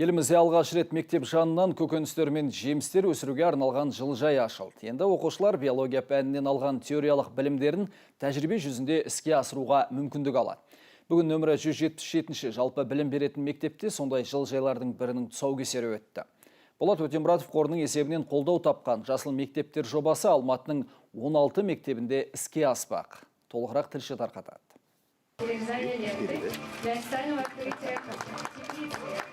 Елімізде алғаш рет мектеп жанынан көкөністер мен жемістер өсіруге арналған жылыжай ашылды. Енді оқушылар биология пәнінен алған теориялық білімдерін тәжірибе жүзінде іске асыруға мүмкіндік алады. Бүгін нөмірі 177-ші жалпы білім беретін мектепте сондай жылыжайлардың бірінің тұсаукесері өтті. Болат Өтемұратов қорының есебінен қолдау тапқан жасыл мектептер жобасы Алматының 16 мектебінде іске аспақ. Толығырақ тілші тарқатады. Перерезание ленты для официального открытия теплицы.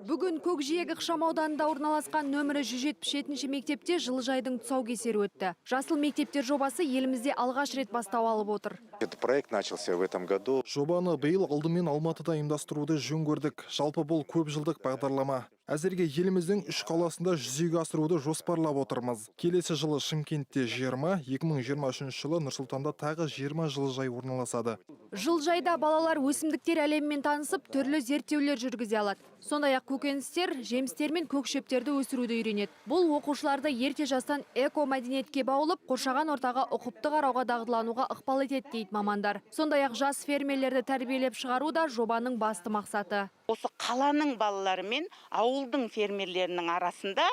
Бүгін Көкжиек ықшам ауданында орналасқан нөмірі 177 мектепте жылыжайдың тұсаукесері өтті. Жасыл мектептер жобасы елімізде алғаш рет бастау алып отыр. Этот проект начался в этом году. Жобаны биыл алдымен Алматыда ұйымдастыруды жөн көрдік. Жалпы бұл көп жылдық бағдарлама. Әзірге еліміздің үш қаласында жүзеге асыруды жоспарлап отырмыз. Келесі жылы Шымкентте 20, 2023 жылы Нұр-Сұлтанда тағы 20 жылыжай орналасады. Жылыжайда балалар өсімдіктер әлемімен танысып, түрлі зерттеулер жүргізе алады. Сондай-ақ көкөністер, жемістер мен көк шөптерді өсіруді үйренеді. Бұл оқушыларды ерте жастан эко мәдениетке баулып, қоршаған ортаға ұқыпты қарауға дағдылануға ықпал етеді дейді мамандар. Сондай-ақ жас фермерлерді тәрбиелеп шығару да жобаның басты мақсаты. Осы қаланың балалары мен ауылдың фермерлерінің арасында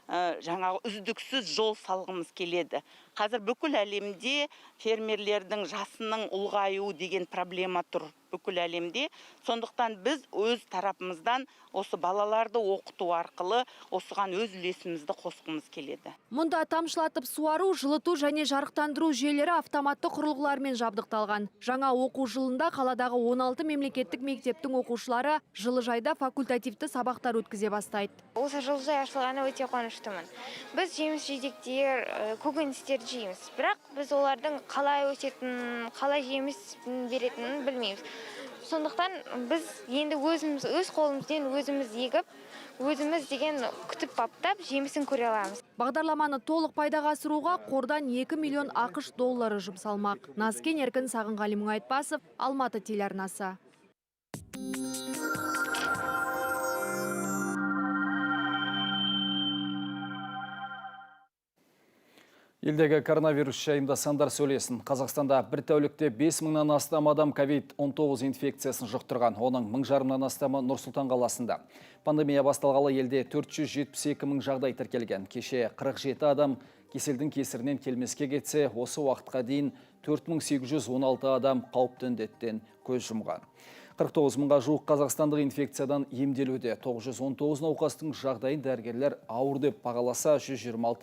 жаңағы үздіксіз жол салғымыз келеді. Қазір бүкіл әлемде фермерлердің жасының ұлғаюы деген проблема тұр бүкіл әлемде. Сондықтан біз өз тарапымыздан осы балаларды оқыту арқылы осыған өз үлесімізді қосқымыз келеді. Мұнда тамшылатып суару, жылыту және жарықтандыру жүйелері автоматты құрылғылармен жабдықталған. Жаңа оқу жылында қаладағы 16 мемлекеттік мектептің оқушылары жылыжайда факультативті сабақтар өткізе бастайды. Осы жылыжай ашылғанына өте қуаныштымын. Біз жеміс жидектер, көкөністер жейміз. Бірақ біз олардың қалай өсетінін, қалай жеміс беретінін білмейміз. Сондықтан біз енді өзіміз өз қолымызбен өзіміз егіп, өзіміз деген күтіп баптап жемісін көре аламыз. Бағдарламаны толық пайдаға асыруға қордан 2 миллион ақш доллары жұмсалмақ. Назкен Еркін, Сағынғали Мұңайтпасов, Алматы телеарнасы. Елдегі коронавирус жайында сандар сөйлесін. Қазақстанда бір тәулікте 5 мыңнан астам адам COVID-19 инфекциясын жұқтырған. Оның 1,5-нан астамы Нұр-Сұлтан қаласында. Пандемия басталғалы елде 472 мың жағдай тіркелген. Кеше 47 адам кеселдің кесірінен келмеске кетсе, осы уақытқа дейін 4816 адам қауіпті індеттен көз жұмған. 49 мыңға жуық қазақстандық инфекциядан емделуде. 919 науқастың жағдайын дәрігерлер ауыр деп бағаласа, 126